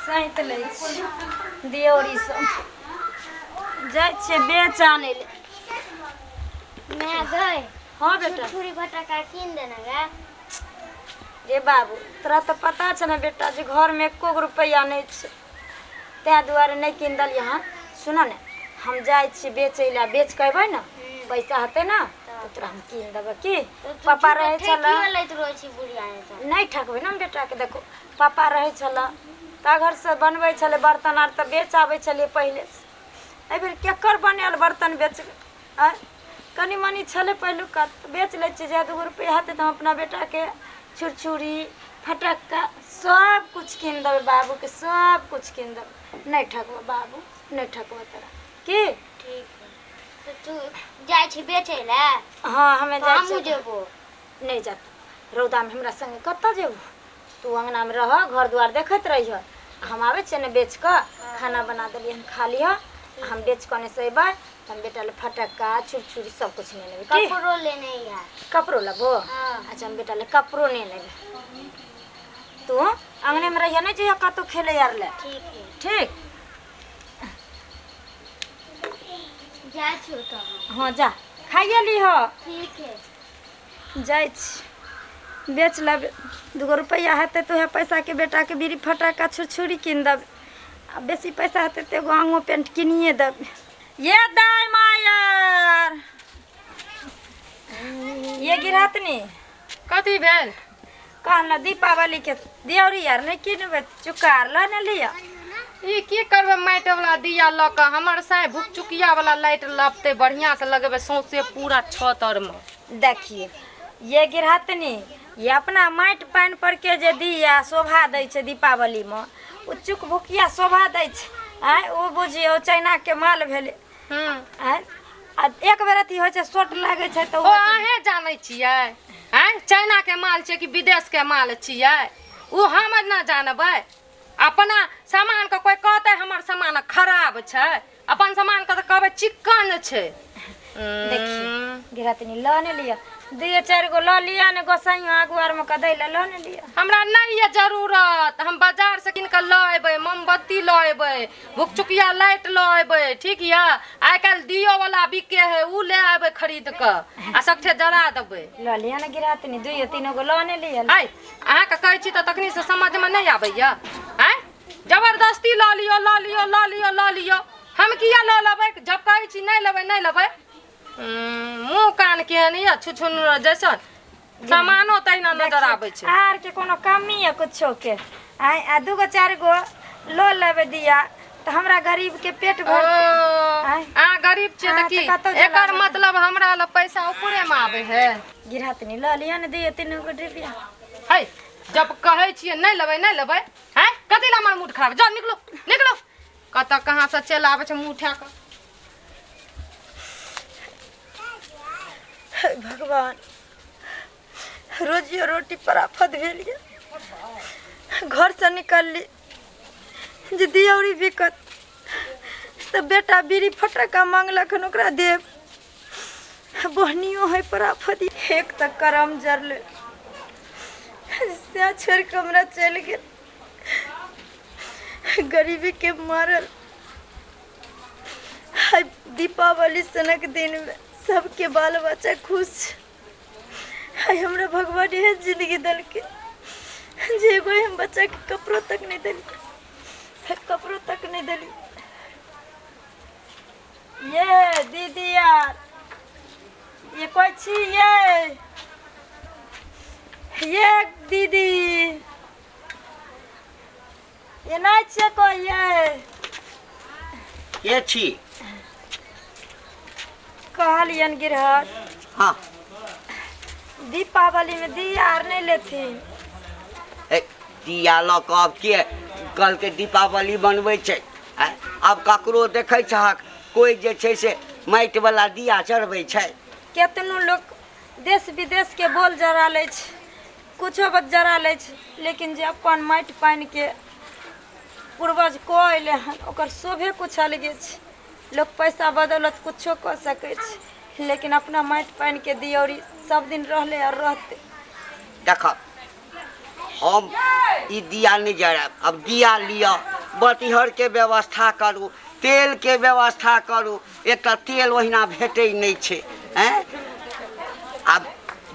सैंत लै छी दियौरी सब। जाइ छियै बेच आनै लए। मैं गए। हाँ बेटा। छुरी फटका कीन देना गे। रे बाबू, तोरा तऽ पता छै ने बेटा जे घरमे एको गो रुपैआ नहि छै, ताहि दुआरे नहि कीन देलियै हँ। सुनऽ ने, हम जाइ छियै बेचै लए, बेच कऽ अयबै ने, पैसा हेतै ने तऽ तोरा हम कीन देबै। की पापा रहै छलै? लैत रहै छी बुढ़िया। नहि ठकबै ने हम बेटाके। देखो, पापा रहै छलै तऽ घरसँ बनबै छलै बर्तन आर, तऽ बेच आबै छलियै पहिले। एहिबेर केकर बनायल बर्तन बेचबै? आँय, कनि मनि छलै पहिलुका तऽ बेच लै छियै। जे दूगो रुपैआ हेतै तऽ हम अपना बेटाके छुरछुरी फटक्का सब किछु कीन देबै। बाबूके सब किछु कीन देबै। नहि ठकबै बाबू, नहि ठकबै तोरा। की ठीक है, तऽ तू जाइ छी बेचै लए? हँ, हमे जाइ हमहूँ छियै। जेबो। नहि जा तू रौदामे हमरा संगे, कतऽ जेबू तू? अङ्गनामे रह, घर दुआर देखैत रहिह। हम आबै छियै ने बेच कऽ, खाना बना देलियै हन, खा लिह। हम बेच कऽ ने से अयबै तऽ हम बेटा लए फटक्का छुरछुरी सब किछु ने लेबै। की कपड़ो लेने है। कपड़ो लेबो? हाँ। अच्छा, हम बेटा लए कपड़ो ने लेबै। तू अङ्गनेमे रहिह, नहि जइह कतहु खेलै आर लए। ठीक है। ठीक। जाइ छियौ तऽ हम। हँ, जा, खाइए लिह। ठीक है। जाइ छी बेच लेबै, दूगो रुपैआ हेतै तऽ उएह पैसाके बेटाके बीड़ी फटाका छुरछुरी कीन देबै, आ बेसी पैसा हेतै तऽ एगो आङो पेंट किनिए देबै। ये दाइ मायर, ये गिरहतनी। कथी भेल? कहलहुँ दीपावलीके दियौरी आर नहि किनबै? चुक्का आर लऽ ने लिअ। ई की करबै माटि वाला दिया लऽ कऽ? हमर साँइ भुकचुकिया वाला लाइट लपतै, बढ़िआँ से लगेबै सौंसे पूरा छत आर मे। देखिए ये गिरहतनी, ये अपना माटि पानि पर के जे दिया शोभा दै छै दीपावलीमे, ओ चुक भुकिया शोभा दै छै? आँय, ओ बुझियौ चाइनाके माल भेलै। आँय, आ एक बेर अथी होइ छै, चोट लागै छै तऽ ओ अहें जानै छियै? आँय, चाइना के माल छियै कि विदेश के माल छियै, ओ हम न जानबै। अपना सामान के कोइ कहतै हमर सामान खराब छै? अपन सामान के तऽ कहबै चिक्कन छै। देखिए गिरहतनी, लऽ ने लिअ, दुइए चारि गो लऽ लिअ ने, गोसाइयो आगू आरमे कऽ दै लए लऽ ने लिअ। हमरा नहि यऽ जरूरत। हम बाजार से कीन कऽ लऽ अयबै, मोमबत्ती लऽ अयबै, भुकचुकिया लाइट लऽ अयबै। ठीक यऽ? आइ काल्हि दियो वाला बिके है, उ ले अयबै खरीद कऽ आ सगठे जरा देबै। लऽ लिअ ने गिरहतनी, दुइयो तीनो गो लऽ ने लिअ। आइ अहाँके कहै छी तऽ तखनी से समझमे नहि आबैया? आँय, जबरदस्ती लऽ लियौ, लऽ लियौ, लऽ लियौ, लऽ लियौ। हम किया लऽ लेबै जब कहै छी नहि लेबै, नहि लेबै? मुँह कान केहन यऽ, छुछुन जैसन, सामानो तहिना नजर आबै छै। आर के कोनो कमी है कुछो के? आँय, आ दूगो चारि गो लऽ लेबै दिया तऽ हमरा गरीब के पेट ओ भर। आँय। अहाँ गरीब छियै अहाँ तऽ की तऽ कतौ जला एकर देबै। मतलब हमरा लग पैसा ऊपरेमे आबै है? गिरहतनी, लऽ लिअ ने दुइयो तीन गो डिबिया। है, जब कहै छियै नहि लेबै, नहि लेबै। हैं, कथी लए हमर मूड खराब? जाउ, निकलू, निकलू। कतऽ कहाँ से चलि आबै छै मुँह उठा कऽ। हे भगवान, रोजियो रोटी पर आफत भेल यऽ। घरसँ निकलली जे दियौरी बिकत तऽ बेटा बीड़ी फटक्का मांगलक हन, ओकरा देब। बहनियो है पर आफत। एक तऽ करम जरले से छोड़ि कऽ हमरा चलि गेल गरीबीके मारल। आइ दीपावली सनक दिनमे सबके बाल बच्चा खुश छै, आइ हमरा भगवान एहन जिंदगी देलकै जे एगो एहन बच्चाके कपड़ो तक नहि देलियै, कपड़ो तक नहि देलियै। ये दीदी यार, ये कोई छी? ये दीदी, ये नहि छियै कोई? ये के छी? कहलियनि गिरहत, हाँ, दीपावलीमे दिया आर नहि लेथिन? ए, दिया लऽ कऽ आब के कहलकै दीपावली मनबै छै? आँय, आब ककरो देखै छहक कोइ जे छै से माटिवला दिया चढ़बै छै? केतनो लोक देश विदेशके बोल जरा लै छै, कुछो बात जरा लै छै, लेकिन जे अपन माटि पानिके पूर्वज कऽ अयलै हन, ओकर शोभे कुछ अलगे छै। लोक पैसा बदौलत कुछो कऽ सकै छै, लेकिन अपना माटि पानिके दियौरी सब दिन रहलै आओर रहतै। देख, हम ई दिया नहि जरायब। आब दिया लिअ, बतिहरके व्यवस्था करू, तेलके व्यवस्था करू। एकटा तेल ओहिना भेटै नहि छै। आँय, आब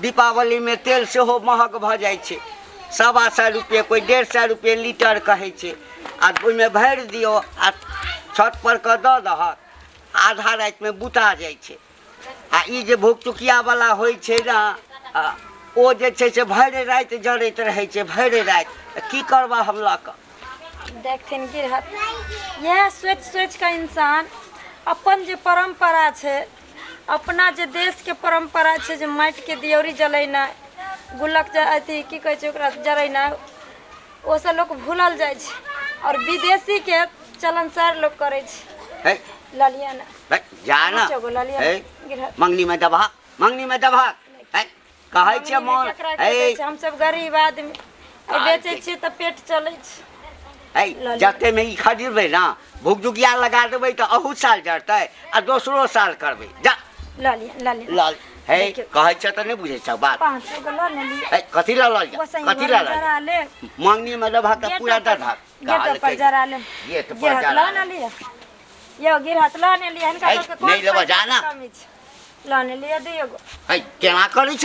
दीपावलीमे तेल सेहो महग भऽ जाइ छै। 125 रुपये, कोइ 150 रुपये लीटर कहै छै। आ ओहिमे भरि दियौ आ छत पर कऽ दऽ दहक, आधा रातिमे बुता जाइ छै। आ ई जे भुकचुकियावला होइ छै ने, ओ जे छै से भरि राति जरैत रहै छै, भरि राति। की करबह हम लऽ कऽ? देखथिन गिरहत, इएह सोचि सोचि कऽ इंसान अपन जे परम्परा छै, अपना जे देशके परम्परा छै जे माटिके दियौरी जलेनाइ, गुल्लक अथी की कहै छै ओकरा जरेनाइ, ओसभ लोक भूलल जाइ छै आओर विदेशीके चलनसार लोक करै छै। है लऽ लिअ ने। है, जा ना। पाँचो गो लऽ लिअ। है। गिरहत। मंगनीमे दबहक, मंगनीमे दबहक। है, कहै छियै मँगनीमे मोन केकरा के है। दै छै? हमसभ गरीब आदमी, आ बेचै छियै तऽ पेट चलै छै। है। लऽ लिअ। जतेमे ई खरीदबै ने, भुकभुकिया लगा देबै तऽ अहू साल जरतै आ दोसरो साल करबै। जा। लऽ लिअ, लऽ लिअ। लऽ हे। देखियौ। कहै छै तऽ नहि बुझै छ बात। पाँचो गो लऽ ने लिअ। हे, कथी लऽ लऽ लिअ? गोसाई कथी घरमे लऽ लऽ जरा लिअ? लेब। मँगनीमे लेबहक तऽ पूरा गेटो पर दऽ धक। गेटो पर जरा लेब। गेट पर गिरहत जरा लऽ ने लिअ यौ, गिरहत लऽ ने लिअ। हिनका है, सबके कोन नहि लेबऽ, पैसाके जा ना। कमी छै? लऽ ने लिअ दुइयो गो। है, केना करै छ?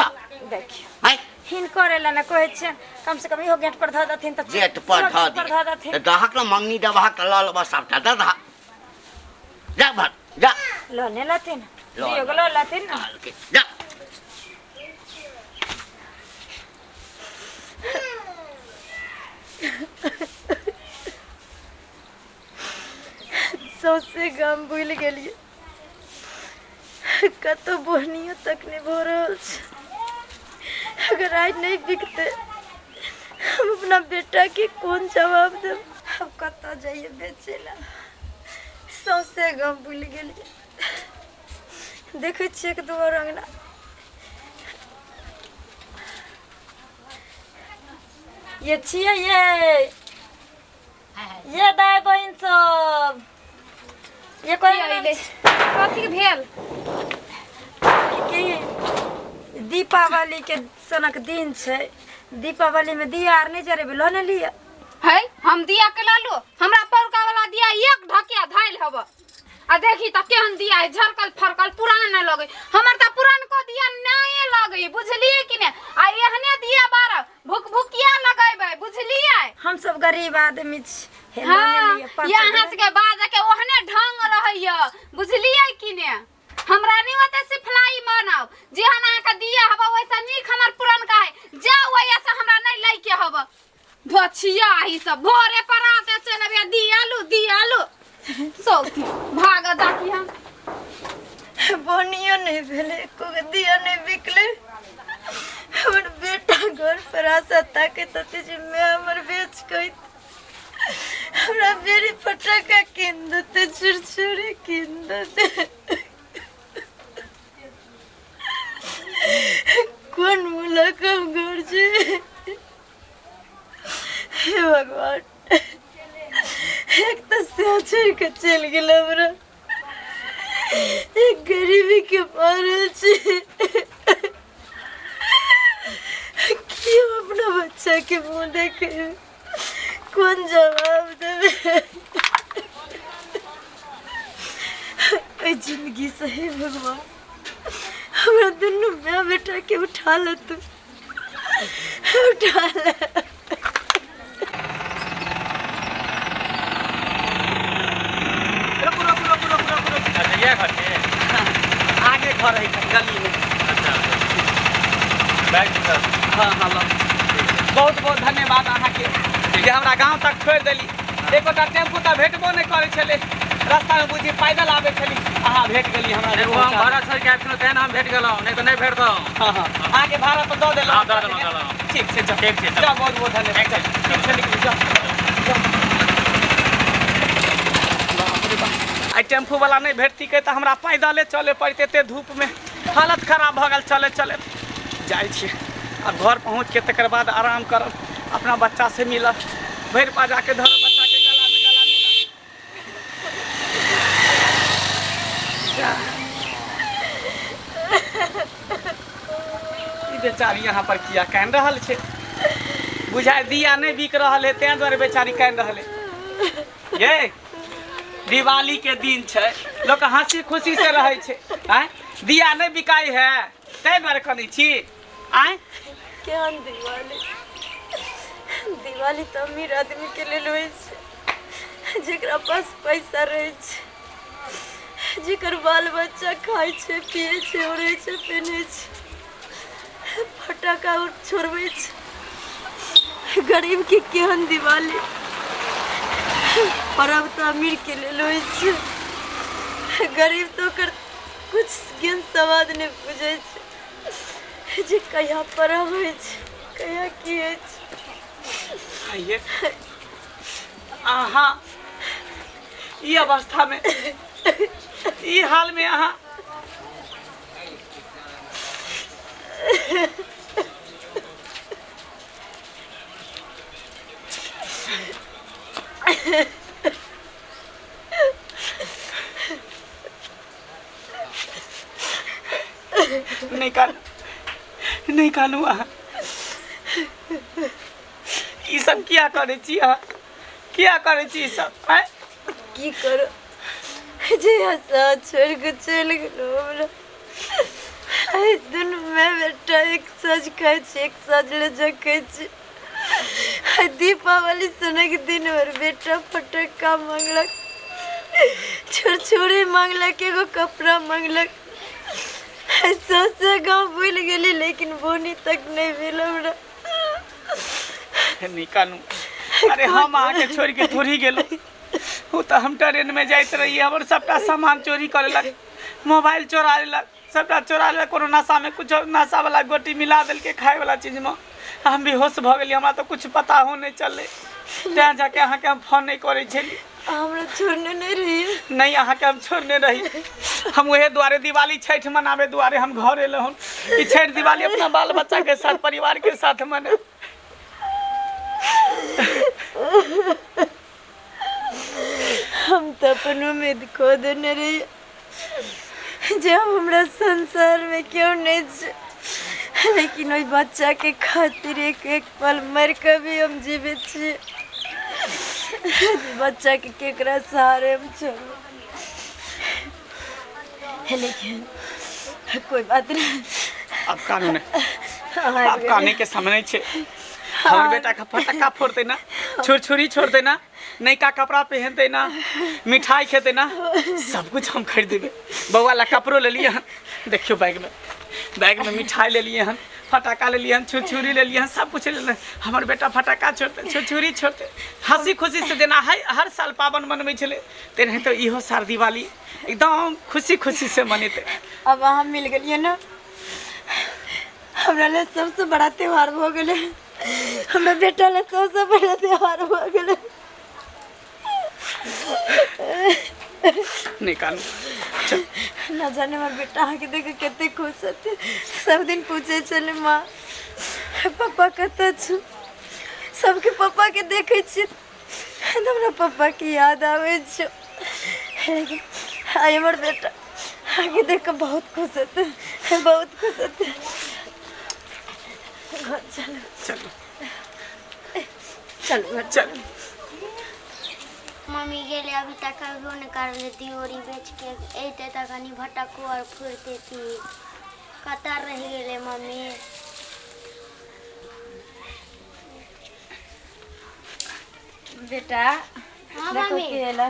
देखियौ। है। हिनकर एला ने कहै छियनि, कम से कम इहो गेट पर धऽ देथिन तऽ गेट पर इहो धऽ गेट पर धऽ दिअ देथिन। तऽ दहक ने, मँगनी देबहक तऽ लऽ लेबऽ सबटा। दऽ दहक, जा भर जा। लऽ ने लेथिन। लऽ दुइयो गो लऽ लेथिन ने। जा। सौंसे गाम भूलि गेलियै, कतहु बोहनियो तक नहि भऽ रहल छै। अगर आइ नहि बिकतै, हम अपना बेटाके कोन जवाब देब? आब कतऽ जइयै बेचै लए? सौंसे गाम भूलि गेलियै। देखै छियै एक दू आओर अङ्गना। ये छियै ये दाय बहिन सब, ये कोई अइलै? कथी भेल? की दीपावली के सनक दिन छै, दीपावली में दिया आर नहि जरेबै, लऽ ने लिअ। है, हम दिया के लालू? हमरा पौरका वाला दिया एक ढकिया धाइल हब। आ देखी त केहन दिया है, झरकल फरकल पुरान लगे। हमर त पुरानको दिया नये लगे, बुझलिए कि ने? आ एहने दिया बारह भुक भुकिया लगेबै, बुझलिए? हम सब गरीब आदमी छी। हे, लऽ ने हाँ लिअ, पाँच ये गो अहाँ लऽ। सबके बाज के ओहने ढंग रहैया, बुझलिए कि ने? हमरा नहीं ओते सिफलाई मानब। जेहन अहाँके दिया हब वैसा नीक हमर पुरनका है। जाउ, ओहिया से हमरा नहीं लै के हब। धोछिया ही सब भोरे पर आते चल अबिया, दिया लू, दिया लू। सौती भाग जाकी हम। बोनियो नहीं भेलै, एको गो दिया नहीं बिकलै। हमर बेटा घर पर आशा ताके तते जे माय हमर बेच के हमरा बेरी फटाका कीन देतै, छुरछुरी कीन देतै। कोन मुलक हम घर छै? हे भगवान, एक तऽ से छोड़ि कऽ चलि गेल हमरा, एक गरीबी के मारल छै। की हम अपना बच्चा के मुँह देखेबै? कोन जवाब देबै एहि जिंदगी से? हे भगवान, हमरा दुनू माय बेटा के उठा ले, तू उठा ले। रुकू, रुकू, रुकू, रुकू, रुकू, रुकू। अच्छा, इएह घर छै? आगे घर है गली में। अच्छा, बैग सर। हाँ हाँ, लो। बहुत बहुत धन्यवाद अहाँके जे हमरा गाँव तक छोड़ि देली। एकोटा टेम्पू तऽ भेटबो नहि करै छलै रास्तामे, बुझी पैदल आबै छली, अहाँ भेट गेली हमरा। ओ हम भाड़ा छोड़ि के आयल छलहुँ तेहन हम भेट गेलहुँ, नहि तऽ नहि भेटतहुँ। हाँ हाँ, अहाँके भाड़ा तऽ दऽ देलहुँ। हाँ, दऽ देलहुँ, दऽ देलहुँ। ठीक छै, चल। ठीक छै, चल। जाउ, बहुत बहुत धन्यवाद। ठीक छै। ठीक छै, निकलू, जाउ जाउ। बाप रे बाप, आइ टेम्पू वाला नहि भेटतिकै तऽ हमरा पैदले चले पड़तै। एते धूपमे हालत खराब भऽ गेल चले चले। जाइ छियै आब घर पहुँच के, तकर बाद आराम करब, अपना बच्चा से मिलब, भरि पाजा के धरब, बच्चा के गला में गला मिलब। जा। ई बेचारी यहाँ पर किया कानि रहल छै? बुझाय दिया नहि बिक रहल है, तें दुआरे बेचारी कानि रहल है। ये दिवाली के दिन छै, लोक हंसी खुशी से रहै छै। आँय, दिया नहि बिकाइ है ताहि दुआरे कनै छी? आँय, केहन दिवाली? दिवाली तऽ अमीर आदमी के लेल होइ छै, जेकरा पास पैसा रहै छै, जेकर बाल बच्चा खाइ छै, पियै छै, ओढ़ै छै, पहिनै छै, फटाका छोड़बै छै। गरीब के केहन दिवाली? पर्व तऽ अमीर के लेल होइ छै, गरीब तऽ ओकर कुछ ज्ञान स्वाद नहि बुझै छै जे कहिया पर्व होइ छै, कहिया की होइ छै। आइए अहाँ ई अवस्था में, ई हाल में अहाँ नहि कानू, नहि कानू। अहाँ ई सब किया करै छी? अहाँ किया करै छी ई सब? आँय, की करू, जे आशा छोड़ि कऽ चलि गेलहुँ हमरा। आइ दुनू माय बेटा एक साँझ खाइ छी, एक साँझ ले जकै छी। आइ दीपावली सनक दिन हमर बेटा फटक्का मांगलक, छुरछुरी मांगलक, एगो कपड़ा मांगलक। आइ सौंसे गाँव भूलि गेली, लेकिन बोनी तक नहि भेल हमरा। नहि कानू। अरे, हम अहाँके छोड़ि के थोड़ी गेलहुँ। ओ तऽ हम ट्रेन में जाइत रहियै, हमर सबटा सामान चोरी कऽ लेलक, मोबाइल चोरा लेलक, सबटा चोरा लेलक। कोनो नशा में कुछो नशा वाला गोटी मिला देलकै खाय वाला चीज में, हम बेहोश भऽ गेलियै। हमरा तऽ कुछ पता हो नहि चललै, तेँ जाके अहाँके हम फोन नहि करै छलियै। हमरा छोड़ने नहि रहियै? नहि, अहाँके हम छोड़ने रही। हम उहे दुआरे दिवाली छठि मनावे दुआरे हम घर एलहुँ कि छठि दिवाली अपना बाल बच्चा के साथ, परिवार के साथ मने। हम तऽ अपन उम्मीद खो देने रहियै जे आब हमरा संसारमे केओ नहि छै, लेकिन ओहि बच्चाके खातिर एक एक पल मरि कऽ भी हम जीवित छी। बच्चाके केकरा सहारे हम छोड़ू? लेकिन कोई बात नहीं। आब कानू नहि। आब काने के समय नहि छै। हमर बेटा के फटक्का फोड़तै ना, छुरछुरी छोड़तै ना, नयका कपड़ा पहनतै ना, मिठाई खेतै ना, सब कुछ हम खरीद देबै। बौआ ला कपड़ो लेलियै हन, देखियौ बैग में। बैग में मिठाई लेलियै हन, फटाका लेलियै हन, छुरछुरी लेलियै हन, सब कुछ लेलियै। हमर बेटा फटाका छोड़तै, छुरछुरी छोड़तै, हंसी खुशी से जेना हर हर साल पाबनि मनबै छलै, तेनाहिते इहो साल दिवाली एकदम खुशी खुशी से मनेतै। अब अहाँ मिल गेलियै ने, हमरा लेल सबसँ बड़ा त्योहार भऽ गेलै। हमरा बेटा लेल सबसँ बड़ा त्योहार भऽ गेलै। नहि कानू, चल। न जाने हमर बेटा अहाँके देख कऽ कते खुश हेतै। सब दिन पूछै छलै, माँ, पप्पा कतऽ छौ? सबके पप्पाके देखै छियै तऽ हमरा पप्पाके याद आबै छै, लेकिन आइ हमर बेटा अहाँके देख कऽ बहुत खुश हेतै, बहुत खुश हेतै। घर चलू। चलू। चलू घर। चल। मम्मी गेलै, अभी तक अयबो नहि करलै। दियोरी बेच के अयतै तऽ कनि भटक्को आर फोड़ि देती। कतऽ रहि गेलै मम्मी? बेटा। हाँ। देखो। मम्मी। के एला?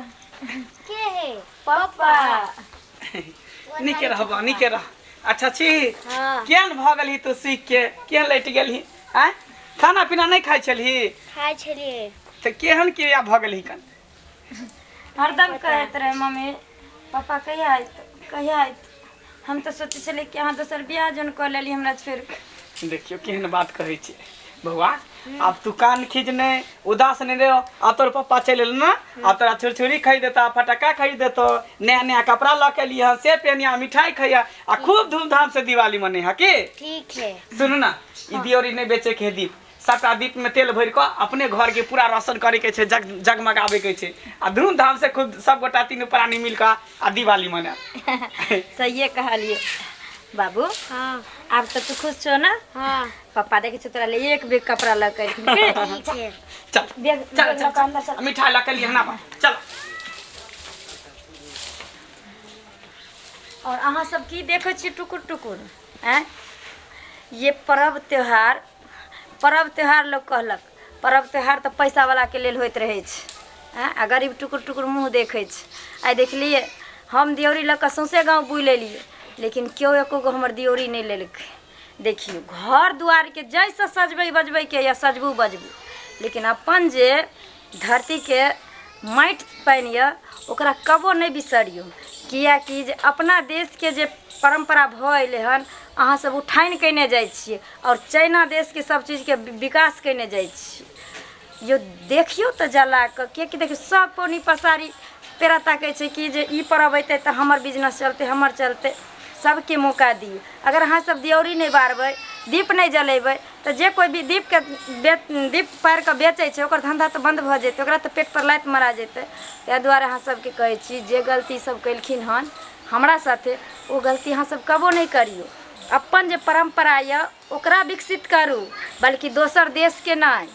के है? पप्पा। नीके रह बा, नीके रह। अच्छा छी? हाँ। केहन भऽ गेलही तू? सीख के केहन लटि गेलही? आँय, खाना पीना नहि खाइ छलही? खाइ छलियै। तऽ केहन क्रिया भऽ गेलही कन? हरदम कहैत रहे, मम्मी, पापा कहिया आयत, कहिया आयत? हम तऽ सोचै छलियै कि अहाँ दोसर बियाह जन कऽ लेली हमरा छोड़ि कऽ। देखियौ, केहन बात कहै छियै बौआ। आब तू कान खींच नहि, उदास नहि रहो। आब तोर पप्पा चलि एल ना, आब तोरा छुरछुरी खरीद देता, फटक्का खरीद देतो, नया नया कपड़ा लऽ के एलियै हन से पहनिया, मिठाई खइया आ खूब धूमधाम से दिवाली मनेहा की। ठीक है। सुनू ना, ई दियोरी नहि बेचे के है दीप। सबटा दीप में तेल भरि कऽ अपने घर के पूरा रोशन करे के छै, जग जगमगाबे के छै आ धूमधाम से खूब सब गोटा तीनू प्राणी मिल कऽ आ दिवाली मनायब। सहिए कहलियै बाबू। हाँ। आब तऽ तू खुश छौ ने? हाँ। पप्पा देखै छौ, तोरा ले एक बेग कपड़ा लऽ के एलखिन। के? ठीक छै। चल। बैग चल। बैग चल। लऽ कऽ अन्दर चल। मिठाई लऽ के लिए ना, चल। और अहाँ सब की देखै छी टुकुर टुकुर? आँय, ये पर्व त्योहार, पर्व त्योहार लोक कहलक, पर्व त्योहार तऽ पैसावलाके लेल होइत रहै छै। आँय, आ गरीब टुकुर टुकुर मुँह देखै छै। आइ देखलियै, हम दियौरी लऽ कऽ सौँसे गाँव बुलि एलियै, लेकिन केओ एको गो हमर दियौरी नहि लेलकै। देखियौ, घर दुआरके जाहिसँ सजबै बजबैके या सजबू बजबू, लेकिन अपन जे धरतीके माटि पानि यऽ, ओकरा कबो नहि बिसरियौ, किएकि जे अपना देशके जे परम्परा भऽ अयलै हन, अहाँ सब उठानि कयने जाइ छियै आओर चाइना देशके सब चीजके विकास कयने जाइ छियै। यौ देखियौ तऽ जला कऽ, किएकि देखियौ, सब पौनी पसारी पेरा ताकै छै कि जे ई पर्व अयतै तऽ हमर बिजनेस चलतै, हमर चलतै। सबके मौका दियौ। अगर अहाँ सब दियौरी नहि बारबै, दीप नहि जलेबै, तऽ जे कोइ भी दीपके बे दीप पारि कऽ बेचै छै, ओकर धन्धा तऽ बन्द भऽ जेतै, ओकरा तऽ पेटपर लात मरा जेतै। ताहि दुआरे अहाँ सबके कहै छी, जे गलती सब केलखिन हन हमरा साथे, ओ गलती अहाँ सब कबो नहि करियौ। अपन जे परम्परा यऽ, ओकरा विकसित करू, बल्कि दोसर देशके नहि।